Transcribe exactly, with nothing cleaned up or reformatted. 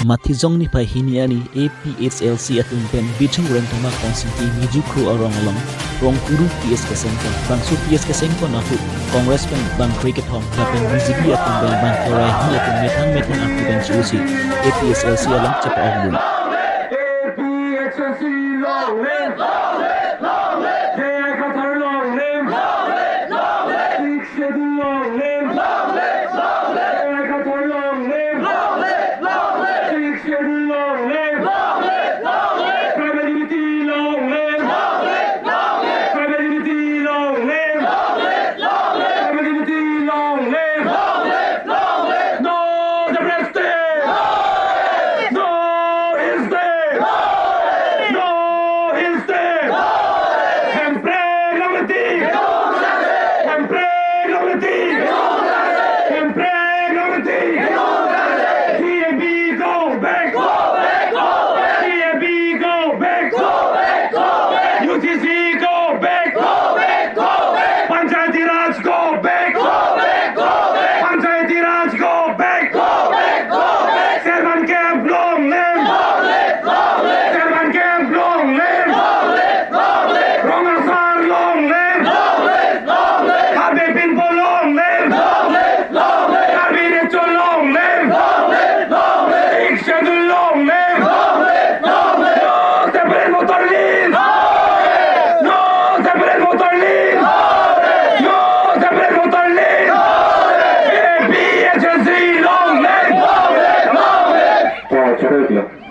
Matijong niphai hini arni A P H L C atum pen Bithung Rengthama constituency Niju Kro arong along Rongkuru P S Kesengkon, bangso P S Kesengkon ahut Congress pen bang kre kethom lapen B J P atum pen bang kre hini atum methang methang atum pen chusi A P H L C along chepa-ok dun. A P H L C long live! J I Kathar long live! Sixth Schedule long live! J I Kathar long live! Sixth Schedule long live! Tribal unity long live! Tribal unity long live! Tribal unity long live! No separate state! No hill state! No hill state! Hemprek long live! Hemprek long live! Hemprek long live! C A B go back! Go back! Go back! C A B go back! Go back! Go back! U C C go back! Go back! Go back! Panchayati Raj go back! Go back! Go back! Panchayati Raj go back! Go back! Go back! Chairman camp long live! Long live! Long live! Chairman camp long live! Long live! Long live! Rong Asar long live! Long live! Long live! Karbi Pinpo long live! Long live! Long live! Karbi Recho long live! Long live! Long live! Sixth Schedule long live! Long live! Long live! No separate voter list! No separate voter list! No separate voter list! A P H L C long live! Long live! Long live!